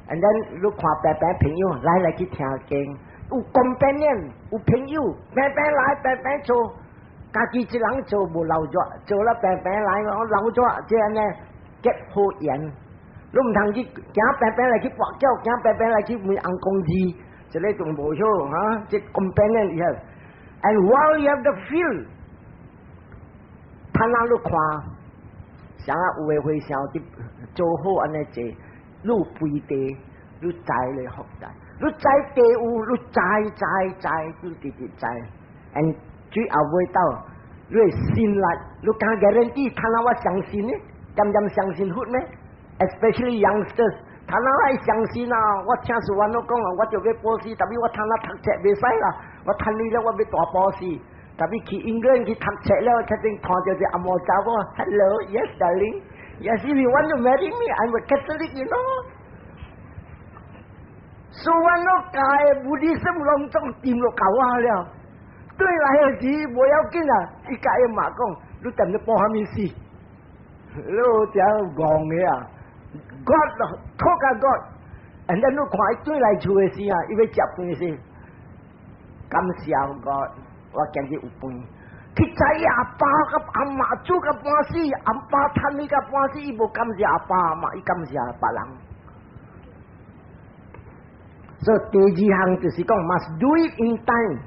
，and then 你看平平朋友來來去聽經，有 companion 有朋友，平平來平平做，家己一人做無留熱，做了平平來我留熱，這按呢結好緣。你毋通去行平平來去跋筊，行平平來去問尪公字，這个仲無好哈，這 companion 以後，and while you have the feel，趁啊你看，啥有的和尚佇做好按呢濟，你有肥地，你栽咧福在，你栽地有，你栽栽栽，你直直栽，and 最後尾到，你會信力，你敢 guarantee 趁啊我相信呢？漸漸相信佛呢？Especially youngsters，他哪愛相信啊？我聽師父攏講啊，我就欲布施，但是我趁啊讀冊袂使啦，我趁你了，我欲大布施。但是去英國去讀冊了，確定看著這阿毛查某，Hello，yes darling，yes if you want to marry me，I'm a Catholic，you know。師父攏教的 Buddhism 攏總掂落教我了，對來的時無要緊啊，伊共伊媽講，你踮咧報蝦米事？你有這戇的啊！God 托甲 God，and then 你看伊轉來厝的時啊，伊欲食飯的時，感謝 God，我今日有飯。去知阿爸佮阿媽煮甲半死，阿爸趁伊甲半死，伊無感謝阿爸阿媽，伊感謝別人。所以第二項就是講，must do it in time。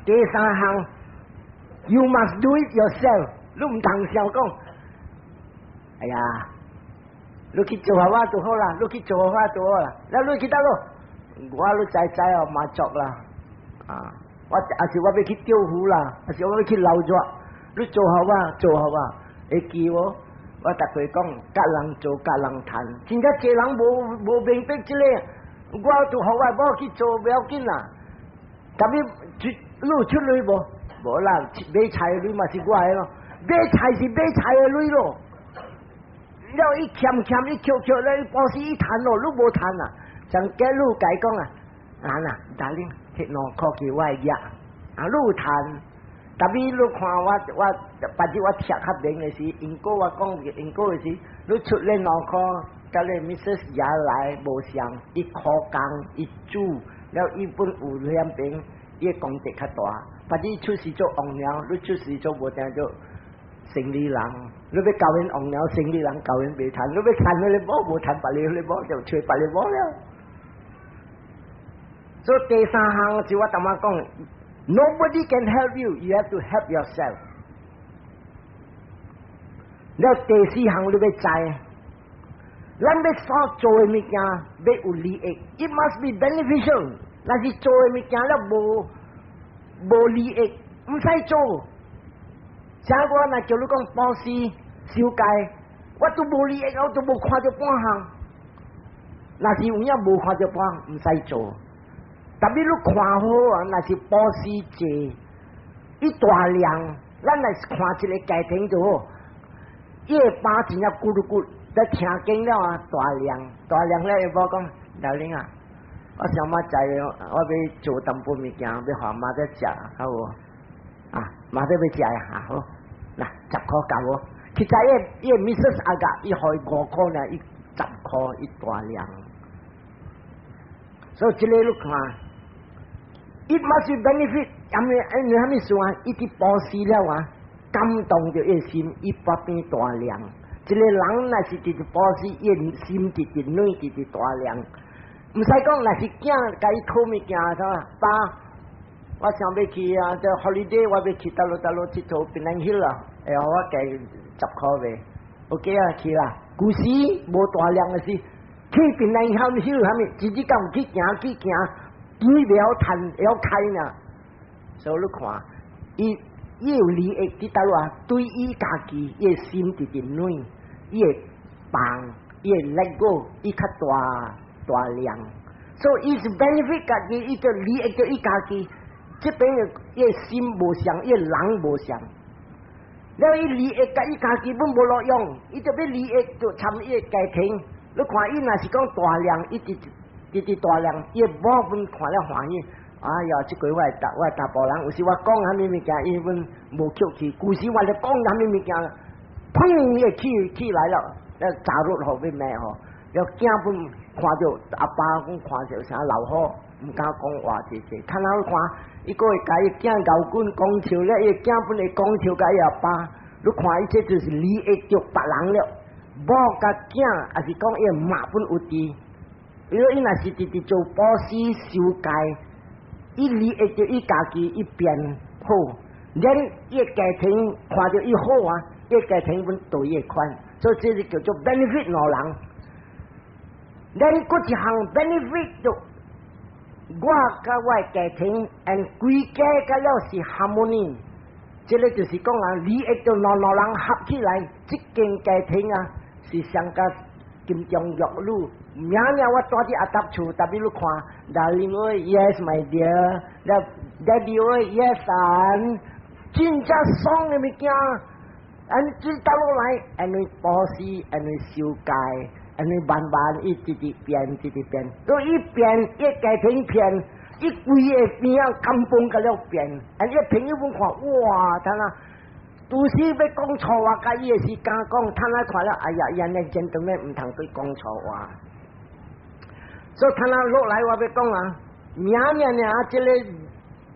第三項，you must do it yourself。你毋通想講，哎呀，你去做下我就好啦，你去做下我就好啦。那你去佗落？我你知知哦，媽作啦，啊，我抑是我欲去釣魚啦，抑是我欲去撈熱，你做予我，做予我，會記無？我逐回講，佮人做，佮人趁，真正濟人無明白這個，我就予我某去做不要緊啦。但是出你有出鐳無？無啦，買菜的鐳嘛是我的咯，買菜是買菜的鐳咯。了伊儉儉伊抾抾咧，伊布施伊趁咯，你無趁啊？像假你共伊講啊，啊啦，darling，彼2箍去我會額，啊，你有趁，但是你看我我別日我貼較明的時，因果我講因果的時，你出咧兩箍，佮你 Mrs 也來無相，伊苦工伊煮，了伊本有兩邊，伊的功德較大。別日出世做王鳥，你出世做無定做生理人，你欲交𪜶王鳥生理人交𪜶袂趁，你欲趁彼个某無趁別个彼個某就揣別个某了。所以第三項就我頭仔講，Nobody can help you, you have to help yourself。了第四項你欲知，咱欲所做的物件欲有利益，it must be beneficial。若是做的物件了無利益，毋使做。像我若叫你講布施、守戒，我都無利益，我都無看著半項。若是有影無看著半項，毋使做。但是你看好啊，若是布施濟，伊大量，咱來看一個家庭就好。伊的爸真正骨碌骨，在聽經了啊，大量大量咧，伊某講，老林啊，我想欲知，我欲做淡薄物件，欲予媽仔食，好無？啊，媽仔欲食啊，好，來10箍夠無？其實伊伊 Mrs 阿甲，伊予伊5箍呢，伊10箍伊大量。所以這个你看，it must be benefit，因為因為啥物事啊？伊佇布施了啊，感動著伊心，伊發變大量。一個人若是直直布施，伊心直直軟，直直大量。毋使講，若是囝共伊討物件，啥爸，我想欲去啊，這 holiday 我欲去佗落佗落𨑨迌，Penang Hill 啊，會予我加10箍未？OK 啊，去啦。舊時無大量的時，去 Penang Hill 啥物，直直敢有去行去行，錢袂曉趁，會曉開呢。所以你看，伊伊有利益佇佗落啊？對伊家己，伊的心直直軟，伊會放，伊會 let go，伊較大大量。所以伊是 benefit 家己，伊就利益著伊家己。這邊的伊的心無相，伊的人無相。了伊利益佮伊家己本無路用，伊就欲利益就參伊的家庭。你看伊若是講大量，伊直直直大量，伊的某本看了歡喜。哎呀，這句我的查埔人，有時我講啥物物件，伊阮無吸去；舊時我咧講啥物物件，砰會起起來了，炸落予欲罵吼。了囝本看著阿爸講看著啥老虎，毋敢講話濟濟。看哪看，伊閣會共伊囝咬棍講笑咧，伊囝本會講笑共伊阿爸。你看伊這就是利益著別人了，某共囝，抑是講伊媽本有智。如果伊若是直直做布施修戒，伊利益著伊家己，伊變好，連伊家庭看著伊好啊，伊家庭本對伊款，所以這是叫做 benefit 兩人。咱閣一項 benefit 就我佮我家庭，and 規家佮了是 harmony，這個就是講啊，利益著兩兩人合起來，這間家庭啊是上較金裝玉女。明年我住佇阿達厝，特別你看，Darling 喂，Yes my dear，Daddy 喂，Yes son，真正爽的物件，按這倒落來，因為布施，因為修戒。因為慢慢伊直直變，直直變，都一變一家庭變，伊規个邊仔根本佮了變。啊，伊朋友們看，哇，他那拄時欲講錯話，佮伊的時間講，他那看了，哎呀，伊按呢真當咩毋通對講錯話。所以他那落來我欲講啊，名名爾這個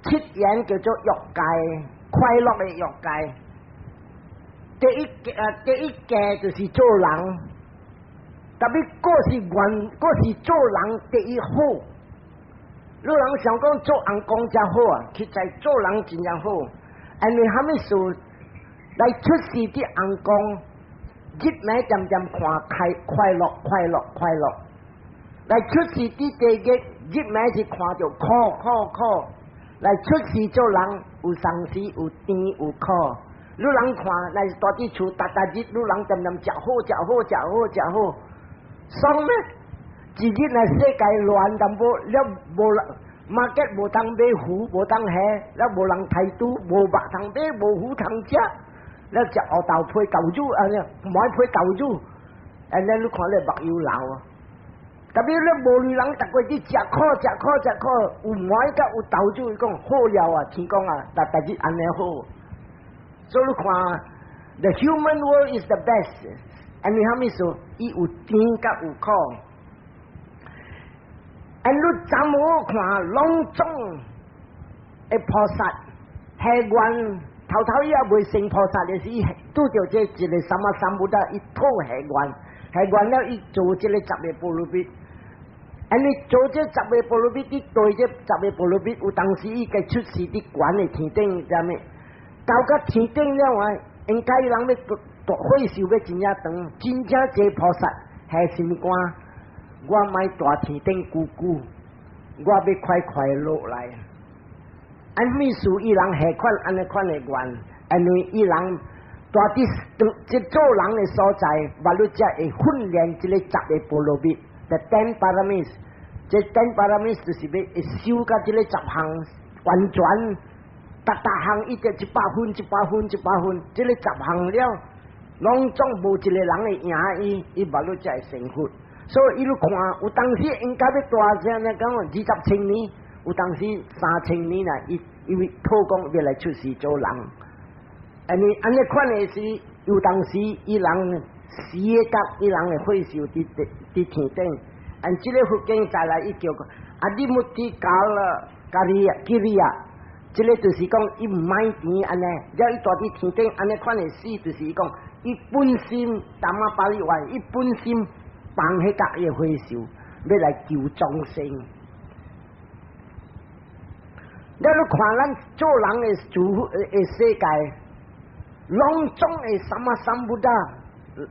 七緣叫做欲界，快樂的欲界。第一個啊，第一個就是做人。特別閣是願，閣是做人第一好。你人想講做尪公才好啊，實在做人真正好。因為蝦米事來出世佇尪公，日暝漸漸看開快樂快樂快樂。來出世佇地獄，日暝是看著苦苦苦。來出世做人，有喪時有甜有苦。你人看，來住佇厝，逐逐日，你人漸漸食好食好食好食好。爽咩？一日若世界亂淡薄，了無人 market 無通買魚，無通蝦，了無人刣豬，無肉通買，無魚通食，了食烏豆皮豆乳，按呢，糜皮豆乳，按呢你看咧目油流啊！特別咧無閒人，逐個佇食苦食苦食苦，有糜佮有豆乳，伊講好了啊，天講啊，逐逐日按呢好。所以你看，the human world is the best。因為蝦米事？伊有甜佮有苦。and 你怎麼看攏總的菩薩下願，頭頭伊也未成菩薩的時，拄著這一個三馬三菩薩，伊討下願，下願了伊做這個十個波羅蜜。因為做這十個波羅蜜，佇對這十個波羅蜜，有當時伊該出世佇懸的天頂，啥物？到甲天頂了啊，應該人欲大歲數欲真正長，真正這菩薩下心肝，我莫蹛天頂久久，我欲快快落來。按咩事伊人下款按呢款的願，因為伊人蹛佇這做人的所在，嘛你才會訓練這個十個波羅蜜，the ten paramis，這 ten paramis 就是欲會修到這個十項完全，逐逐項伊就100分、100分、100分，這個十項了，攏總無一個人會贏伊，伊嘛你才會成佛。所以伊你看，有當時應該欲蹛啥呢？講20千年，有當時3000年啦。伊因為討講欲來出世做人，按呢按呢款的是有當時伊人死的甲伊人的歲數佇佇佇天頂，按這個佛經再來伊叫阿里穆提加了加利亞基利亞，這個就是講伊毋愛甜按呢，了伊蹛佇天頂按呢款的死，就是伊講伊本心淡仔巴利話，伊本心放彼個伊的歲數，欲來救眾生。你看咱做人的主的世界，攏總的三馬三菩薩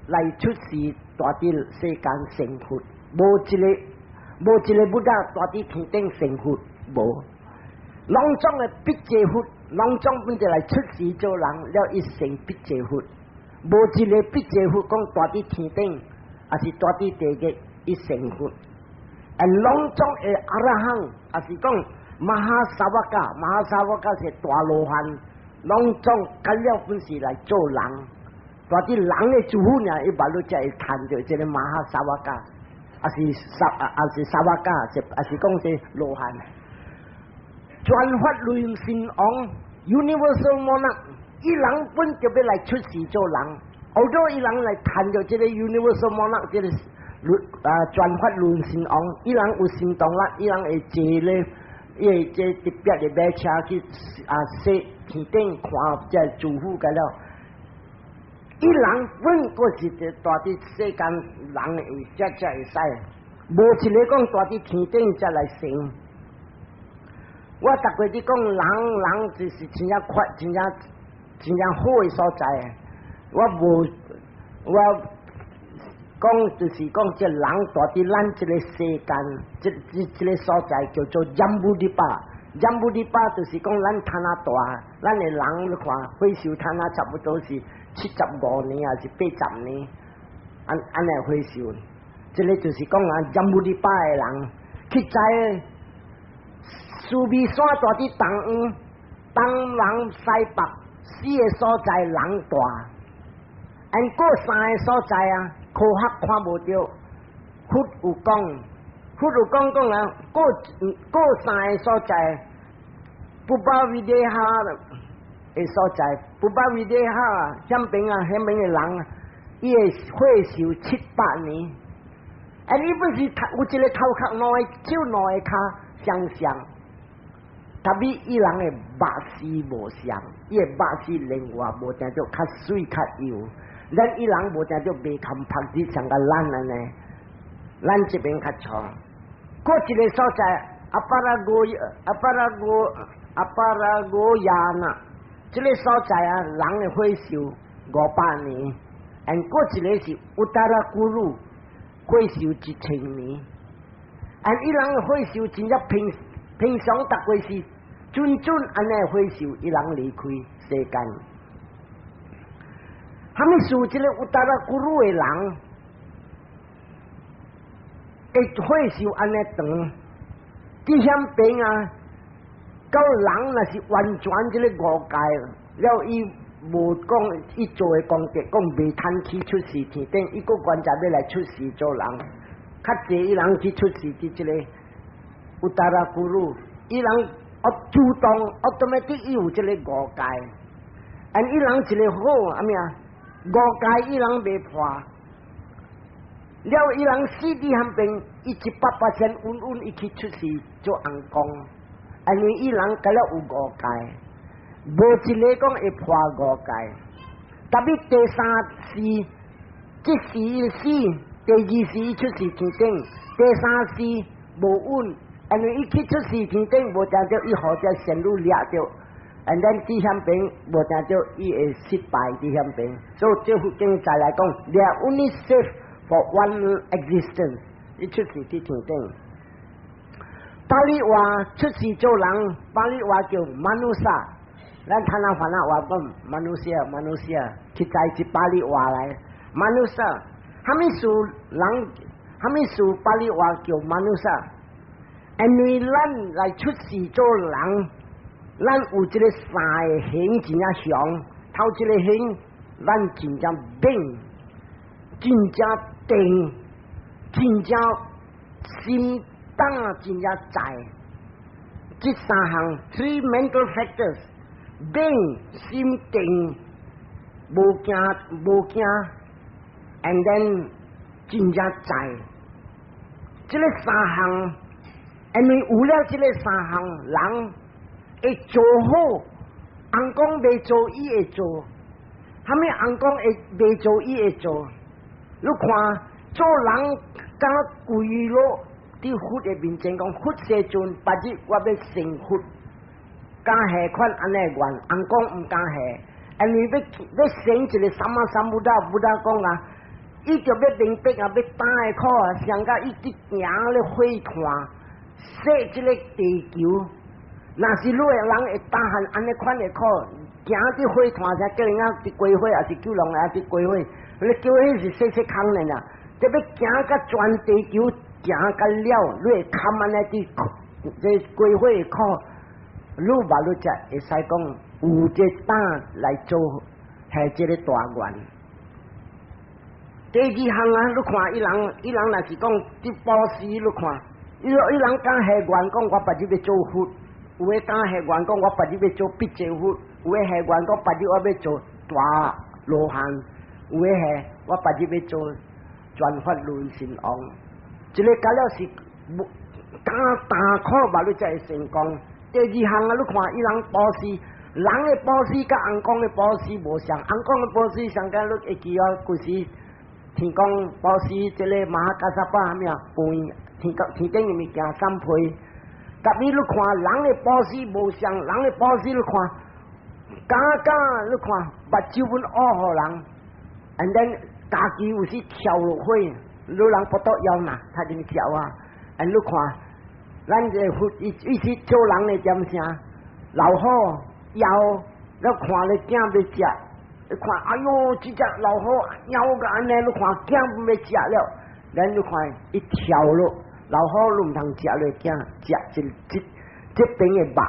來出世，蹛佇世間成佛，無一個無一個佛蹛佇天頂成佛，無。攏總的辟支佛，攏總本就來出世做人，了伊成辟支佛，無一個辟支佛講蹛佇天頂，抑是蹛佇地獄伊成佛。and 攏總的阿羅漢，抑是講 Mahasavaka，Mahasavaka 是大羅漢，攏總佮了本是來做人，蹛佇人的諸佛呢，伊嘛你才會趁著這個 Mahasavaka，抑是薩，抑是 Savaka，是抑是講是羅漢。轉法輪聖王 Universal Monarch，伊人本就欲來出世做人，後頭伊人來趁著這個 Universal Monarch 這個啊轉法輪聖王，伊人有神通力，伊人會坐咧，伊會坐特別的馬車去啊，西天頂看這諸佛個了。伊人本閣是佇蹛佇世間人會才才會使，無一个講蹛佇天頂才來成。我逐過佇講人人就是真正快、真正真正好的所在。我無我講就是講，這人蹛佇咱這个世間，這這這个所在叫做 Jambudīpa。Jambudīpa 就是講咱攤仔大，咱的人你看，歲數攤仔差不多是75年，還是80年，按按呢歲數。這个就是講啊，Jambudīpa 的人去知須彌山蹛佇東方，東南西北四个所在人大，按過三个所在啊，科學看無著。佛有講，佛有講講啊，過過三个所在，Pubbavideha 的所在，Pubbavideha 遐邊啊，遐邊的人，伊會歲壽700年。啊，你不是有一个頭殼兩个手兩个跤相像。特別伊人的目視無相，伊的目視另外無定著較媠較幼，咱伊人無定著袂堪曝日像共咱按呢，咱這邊較錯。過一个所在，Aparago Aparago Aparagoyana，這个所在啊，人的歲壽500年，and 過一个是 Uttarakuru，歲壽1000年，and 伊人的歲壽真正平平常，逐過是準準按呢歲壽，伊人離開世間。啥物事？這个 Uttarakuru 的人，會歲壽按呢長，佇遐邊啊，到人若是完全這个五戒，了伊無講伊做的功德，講袂趁去出世天頂，伊閣選擇欲來出世做人，較濟伊人去出世佇這个 Uttarakuru，伊人哦主動 automatic 伊有這个五戒，and 伊人一个好啥物啊？五戒伊人袂破，了伊人死佇遐邊，伊100%穩穩伊去出世做尪公，因為伊人敢若有五戒，無一个講會破五戒。特別第三世，這世伊死，第二世伊出世天頂，第三世無穩。因為伊去出世天頂，無定著伊予這仙女掠著，and then 佇遐邊無定著伊會失敗佇遐邊。所以這佛經再來講，they are only safe for one existence。伊出世佇天頂。巴利話出世做人，巴利話叫 Manussa，咱聽咱番仔話講 manusia，manusia，實在是巴利話來。Manussa，啥物事人，啥物事巴利話叫 Manussa？因為咱來出世做人，咱有這个三个行真正強，頭一个行，咱真正猛，真正定，真正心膽真正在。這三項 three mental factors，猛心定，無驚無驚，and then 真正在。這个三項。因為有了這個三項，人會做好，尪公袂做伊會做，啥物尪公會袂做伊會做。你看做人敢跪落佇佛的面前講，佛世尊，別日我欲成佛，敢下款按呢願，尪公毋敢下，因為欲欲成一個 Sammasambuddha，Buddha 講啊，伊就欲明白啊，欲擔的苦啊，上甲伊佇行咧火炭。洗這个地球，若是你的人會擔漢按呢款的苦，行佇火炭才叫人家佇歸火，抑是救人抑佇歸火，你叫彼是細細空的啦。這欲行甲全地球行甲了，你會堪按呢佇這歸火的苦，你嘛你才會使講有這膽來做下這个大願。第二項啊，你看伊人，伊人若是講佇布施，你看。伊伊人敢下願講，我別日欲做佛，有的敢下願講我別日欲做辟支佛，有的下願講別日我欲做大羅漢，有的下我別日欲做轉法輪神王。這个甲了是敢大苦嘛，你才會成功。第二項啊，你看伊人布施，人的布施佮尪公的布施無相，尪公的布施上間你會記啊？舊時天公布施這个瑪哈迦薩巴啥物啊？飯天天頂的物件三批。特別你看人的布施無相，人的布施你看，敢敢你看目睭阮烏予人，and then 家己有時跳落火，你人不得要呐，他就跳啊，and 你看，咱這佛伊伊是做人的點聲，老虎枵，你看你囝欲食，你看哎喲，這隻老虎枵甲按呢，你看囝欲食了，咱你看伊跳落，老虎攏毋通食你囝，食一這這邊的肉。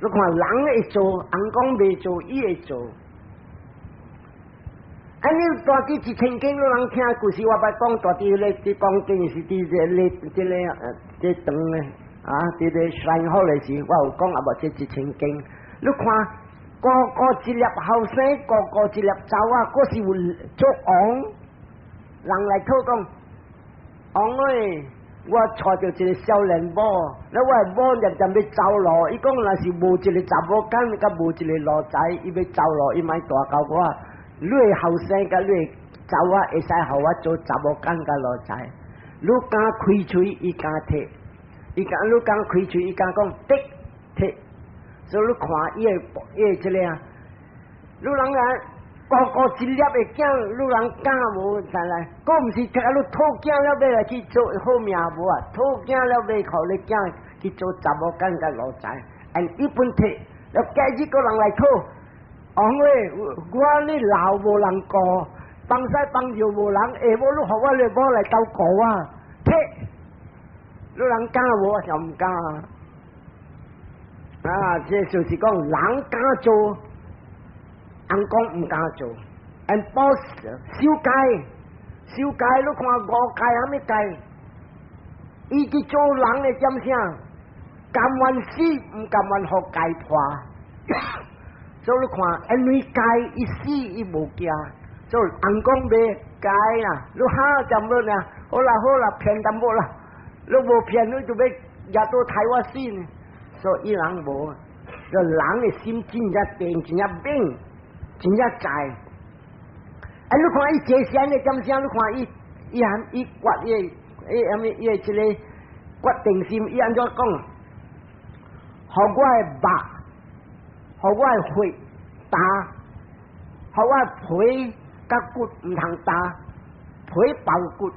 你看人會做，尪公袂做，伊會做。按呢蹛佇一千間，你人聽故事，我捌講蹛佇咧，佇講經是佇這咧，這个這堂咧，啊，佇咧山好的時，我有講啊，無這一千間。你看，個個一粒後生，個個一粒查某仔，閣是有做王，人來討講，王欸，我娶著一个少年某，那我的某念念欲走路，伊講若是無一个查某囝，佮無一个奴才，伊欲走路，伊莫大交我。你的後生佮你的查某仔會使予我做查某囝佮奴才，你敢開喙，伊敢提；伊敢你敢開喙，伊敢講得提。所以你看伊的伊的這个啊，你人啊個個一粒的囝，你人敢無？但來，閣毋是聽你討囝了欲來去做好命無啊？討囝了欲予你囝去做查某囝佮奴才，and 伊本提，了今日閣人來討。王欸，我呢老無人顧，幫西幫右無人，下晡你予我的某來鬥顧啊，提，你人敢無？我就毋敢啊！啊，這就是講人敢做，尪公毋敢做。and 布施守戒，守戒你看五戒啥物戒？伊去做人的點啥？甘願死，毋甘願予戒破。所以你看，因為戒伊死伊無驚，所以尪公袂戒啦，你哈淡薄呢？好啦好啦，騙淡薄啦，你無騙你就欲舉刀刣我死呢。所以伊人無，這人的心真正定，真正猛，真正在。啊，你看伊坐禪的點聲？你看伊伊含伊決伊伊啥物伊的這个決定心，伊按怎講？予我的肉，予我的血焦，予我的皮佮骨毋通焦，皮包骨，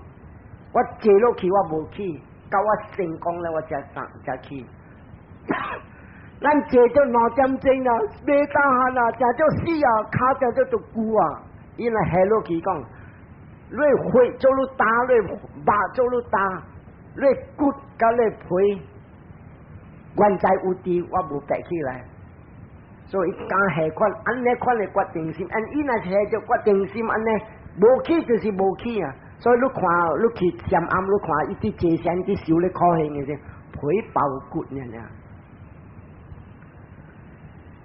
我坐落去我無起，到我成功了我才上才起。咱坐到2點鐘啊，袂當閒啊，食到死啊，跤食到都舊啊。伊若下落去講，你血做愈焦，你肉做愈焦，你骨佮你皮，原在有佇，我無爬起來。所以敢下款，按呢款的決定心，按伊若是下著決定心，按呢無起就是無起啊。所以你看，你去禪庵，你看伊佇坐禪，佇修咧苦行的時，皮包骨爾爾。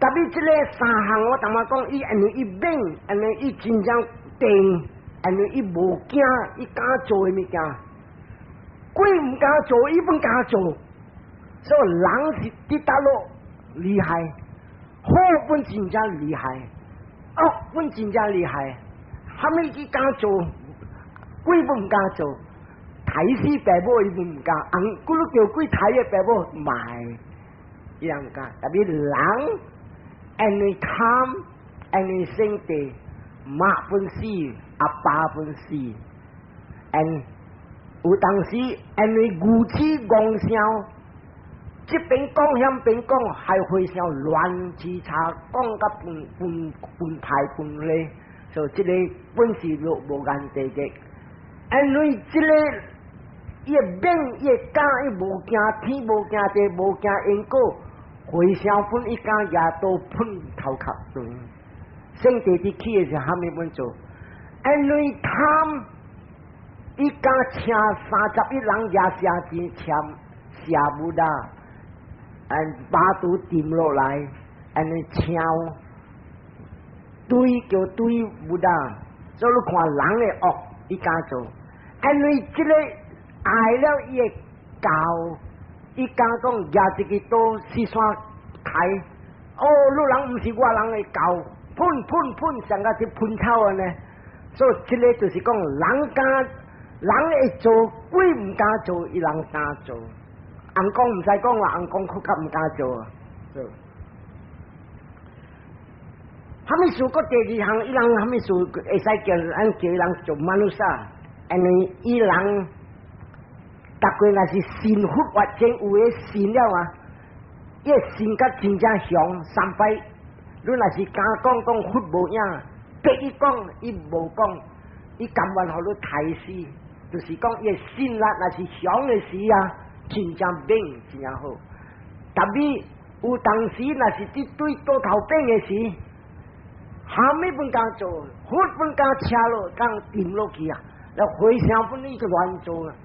特別這个三項，我淡薄講，伊因為伊猛，因為伊真正定，因為伊無驚，伊敢做的物件，鬼毋敢做，伊本敢做。所以人是佇佗落厲害，好本真正厲害，惡本真正厲害，啥物伊敢做，鬼本毋敢做，刣死爸母伊本毋敢，尪公叫鬼刣伊爸母賣，伊毋敢。特別人。因為貪，因為生地，媽本死，阿爸本死，and 有當時因為愚痴戇想，這邊講遐邊講，還會想亂七叉講甲分分分派分類，所以這個本是落無間地獄。因為這个伊猛伊敢伊無驚天無驚地無驚因果。和尚本伊敢舉刀噴頭殼斷，聖地佇起的時候，蝦米本做？因為貪，伊敢請31人也寫錢簽寫物啦。巴肚沉落來，按呢請對叫對 Buddha，所以你看人的惡，伊敢做，因為這個愛了伊的教，伊敢講舉一支刀四山開，哦，你人毋是我人的教，噴噴噴，像個是噴草按呢，所以這個就是講人敢人會做，鬼毋敢做，伊人敢做。尪公毋使講啦，尪公閣較毋敢做啊。做。蝦米事？閣第二項，伊人蝦米事會使叫咱叫伊人做 manussa？因為伊人，逐個若是信佛或者有的信了啊，伊信甲真正強，三擺，你若是敢講講佛無影，逼伊講伊無講，伊甘願予你刣死，就是講伊的信力若是強的時啊，真正猛，真正好。特別有當時若是佇對刀頭邊的時，蝦米攏敢做，佛攏敢車落，敢沉落去啊！那和尚本伊就亂做啊！